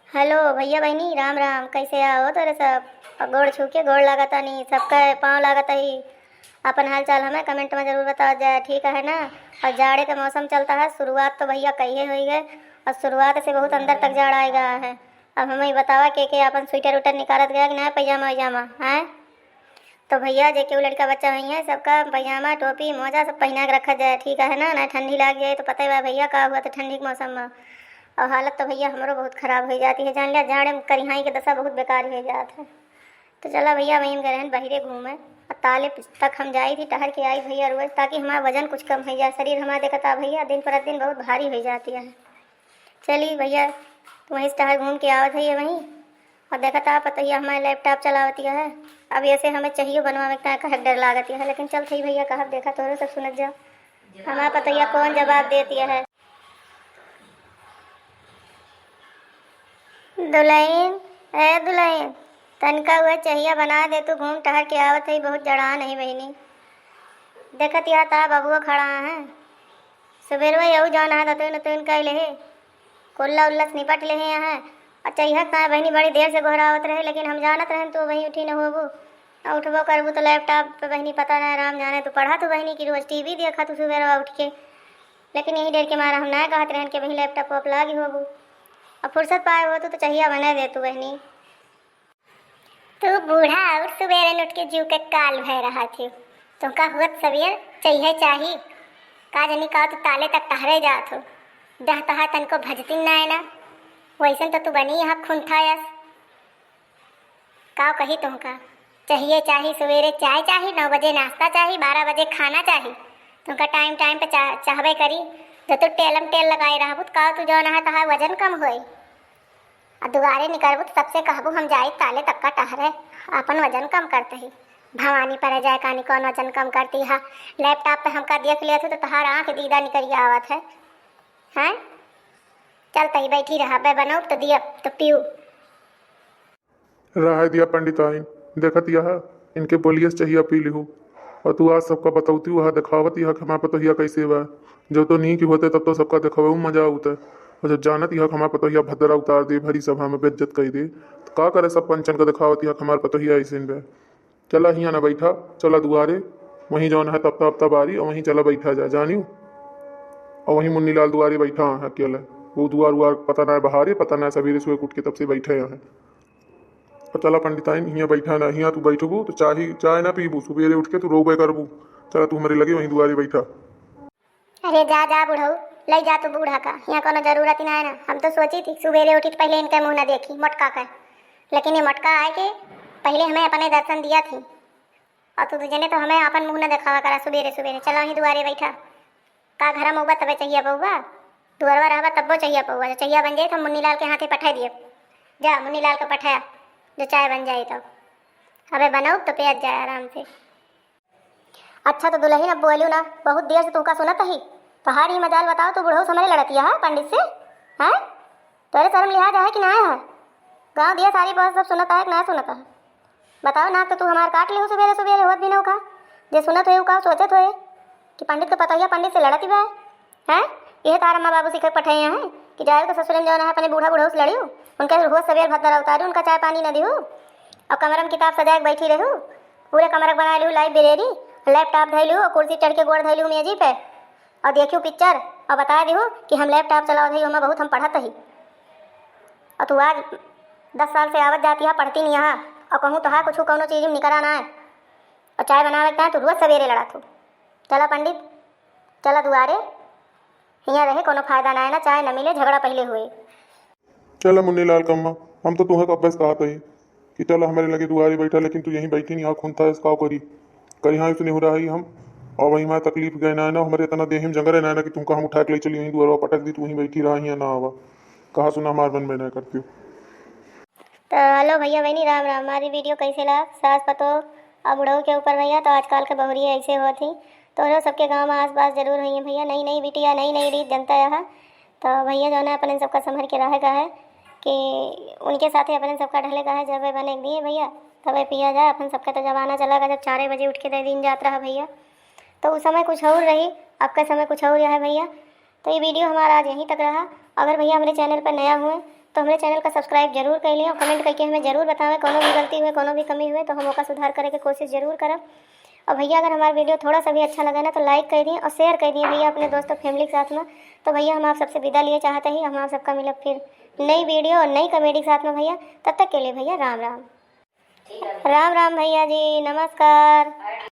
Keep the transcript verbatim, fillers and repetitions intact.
हेलो भइया बहिनी, राम राम। कैसे आओ तोरे सब? और गोड़ छू के गोड़ लागत आनी, सबका पाँव लागत ही। अपन हाल चाल हमें comment में जरूर बताओ जाए, ठीक है ना? और जाड़े का मौसम चलता है, शुरुआत तो भइया कहिए होई गए, और शुरुआत से बहुत अंदर तक जाड़ आए गया है। अब हमें बतावा के के अपन स्वेटर उटर निकालत गया कि ना, पैजामा वैजामा, हैं? तो भइया, जे केहू लड़का बच्चा होइहैं, सबका पैजामा, टोपी, मोजा सब पहिना के रखा जाए, ठीक है ना? ना ठंडी लाग जाए तो पता ही बा भइया का हुआ तो ठंडी के मौसम में। और हालत तो भइया हमरो बहुत खराब हो जाती है, जान लिया, जाड़े में करिहाई के दशा बहुत बेकार हो जात है। तो चला भइया, वहीं में गए रहन बहिरे घूमे, और ताले तक हम जाई थी, टहर के आई भइया रोज, ताकि हमारा वजन कुछ कम हो जाए, शरीर हमारा देखता भइया दिन पर दिन बहुत भारी हो जाती है। चली भइया, तो वहीं से टहर घूम के आवत है ये वहीं। और देखत आ पतोहिया हमारे laptop चलावतिया है। अब ऐसे हमें चाहिए बनवावे के कहे के डर लागत है, लेकिन चल थई भइया कहब, देखा तोहरे सब सुनत जा। हमार पतोहिया कौन जवाब देती है। दुलहिन, ए दुलहिन, तनका हुआ चाहिए बना दे, तू घूम टहर के आवत है, बहुत जड़ान है बहिनी। देखत या ता बबुआ खड़ा है, सुबेरवा यहू जौन है दतुन उतुन कइ लेहे, कुल्ला उल्ला से निपट लेहे हैं। और चहिया ता बहिनी बड़ी देर से गोहरावत रहे, लेकिन हम जानत रहन तू वहीं उठी न होबू। और उठबो करबू तो laptop पे बहिनी पता ना राम जाने तू पढ़ा तू बहिनी की रोज TV देखा तू सुबेरवा उठ के। लेकिन यही डर के मारा हम ना कहत रहन कि वहीं laptop वाप लागी होबू। अब फुर्सत पाए हो तू तो चहिया बना दे तू बहिनी। तू बूढ़ा और सुबेरे उठ के जीव के काल भय रहा थी। तुमका हुअत सबेर चाहिए चाही। का जनी का तू ताले तक टहरे जात हो। देह तहार तनको भजतिन ना है ना। वैसन तो तू बनी यहाँ खून था यस। का कही तुमका? चाहिए चाही सुबेरे चाय चाही, नौ बजे नाश्ता चाही, बारह बजे खाना चाही। तुमका time time पे चा-, चाहबे करी। जो तू टेलम टेल लगाए रहबू त का तू जौन है तहार वजन कम होई। आ दुआरे निकरबू त सबसे कहबू हम जाई ताले तक का टहरे, आपन वजन कम करते ही। भवानी परे जाए कानी कौन वजन कम करती है। Laptop पे हमका देख लिया थू तो तहार आँख दीदा निकल आवत है। हैं? चल तई बैठी रहा, बे बनऊ तो दियब तो पीऊ। रहे दिया पंडिताइन, देखत यह इनके बोलियस चाहिया पी लिहू। और तू आज सबका बतौती वह देखावत यह कि हमार पतोहिया कैसे बा। जब तो नीक होते तब तो सबका देखावे में मजा आवते। और जब जानत यह कि हमार पतोहिया भद्रा उतार दे, भरी सभा में बेइज्जत कर दे, तो का करे सब पंचन का देखावत यह कि हमार पतोहिया ऐसे बा। चला हियाँ ना बैठा, चला दुआरे, वहीं जौन है तपता अपता बारी और वहीं चला बैठा जा, जानियो। और वहीं मुन्नीलाल दुआरे बैठा है अकेले। वो दुआर उआर पता ना है बहारे, पता ना है सबेरे सुबह उठ के तब से बैठे हैं। और चला पंडिताइन, हियाँ बैठा ना, हियाँ तू बैठबू तो चाही, चाय ना पीबू, सुबेरे उठ के तू रोबे करबू। चला तू हमरे लगे वहीं दुआरे बैठा। अरे जा, जा बुढ़ऊ, लई जा तू बूढ़ा का, हियाँ कौनो जरूरत ही ना है ना। हम तो सोची थी सुबेरे उठी तो पहले इनके मुँह ना देखी, मोटका का। लेकिन ये मोटका आए के पहले हमें अपने दर्शन दिया थी। और तू दूजने तो हमें अपन मुँह ना देखावा करा सुबेरे सुबेरे। चला वहीं दुआरे बैठा। का घर में उबा तबे चाहिया पौवा? दुआरवा रहबा तब्बो चाहिया पौवा। जो चाहिया बन जाए तो हम मुन्नीलाल के हाथे पठाई दिए। जा मुन्नीलाल का पठाया, जो चाय बन जाए तो। अबे बनऊ तो पियत जाए आराम से। अच्छा तो दुलहिन अब बोलियो ना, बहुत देर से तुमका सुनत ही। तोहार ही मजाल बताओ, तू बुढ़ऊ से हमरे लड़तिया है पंडित से? हैं? तोरे शर्म लिहाज है कि ना है? गाँव दिया सारी बहस सब सुनत है कि ना सुनत है? बताओ ना, तो तू हमार काट लेहू सुबेरे सुबेरे होत भी ना का? जे सुनत होए उ का सोचत होए कि पंडित के पतोहिया पंडित से लड़त ही बा? हैं? यह तार अम्मा बाबू सिखे पठाए हैं कि जाओ तो ससुरे में जौन है अपने बूढ़ा बुढ़ऊ से लड़ियो, उनके रोज सबेर भद्दरा उतारू, उनका चाय पानी न दिहू, और कमरा में किताब सजाए के बैठी रहू, पूरे कमरा के बना लिहू library, laptop धैलू और कुर्सी चढ़ के गोड़ धैलू मेजी पे, और देखियो picture, और बता दिहू कि हम laptop चलावत हई, ओमा बहुत हम पढ़त हई। और तू आज दस साल से आवत जाती है, पढ़ती नहीं यहाँ, और कहूँ तो है कुछ कौनो चीज में निकरा ना है, और चाय बनावे के तू रोज सवेरे लड़त हो। चला पंडित, चला दुआरे, हियाँ रहे कोनो फायदा ना है ना, चाय न मिले, झगड़ा पहले हुए। चला मुन्नीलाल कम्मा, हम तो तुहे कब्बे से कहत हई कि चला हमरे लगे दुआरे बैठा, लेकिन तू यहीं बैठी नहीं, आँख हुनता है, का करी? करी हाँ, इसने हो रहा है हम, और वहीं हमारे तकलीफ गए ना है ना, हमरे इतना देह में जंगरे ना है ना कि तुमका हम उठा के ले चली, वहीं दुआरवा पटक दी, तू वहीं बैठी रहा, यहाँ ना आवा। कहा सुना हमार मन में ना करती हो। तो हेलो भैया बहनी, राम राम। हमारी video कैसे लाग? सास पतोह और बुढ़ऊ के ऊपर भैया, तो आजकल के बहुरिये ऐसे होत ही। तोहरो सबके गाँव में आस पास जरूर होइहैं भैया। नई नई बिटिया, नई नई रीत, जनता यहाँ। तो भैया जौन है अपने सबका संभर के रहे का है कि उनके साथे अपने सबका ढले का है। जब बने दिए भैया तबे पिया जाए। अपन सबका तो जमाना चला गया जब चारे बजे उठ के दे दिन जात रहा भैया, तो उस समय कुछ और रही, अब का समय कुछ और है भैया। तो ये video हमारा आज यहीं तक रहा। अगर भैया हमारे channel पर नया हुए तो हमरे channel का subscribe जरूर कर लें और comment करके हमें जरूर बतावें, कोनो भी गलती हुए, कोनो भी कमी हुए तो हम ओका सुधार करे के कोशिश जरूर करब। और भैया अगर हमार video थोड़ा सा भी अच्छा लगे ना तो like कर दिए और share कर दिए भैया अपने दोस्तों family के साथ में। तो भैया हम आप सबसे विदा लिए चाहते ही, हम आप सबका मिलब फिर नई video और नई comedy के साथ में भैया। तब तक के लिए भैया राम राम। राम राम भैया जी, नमस्कार।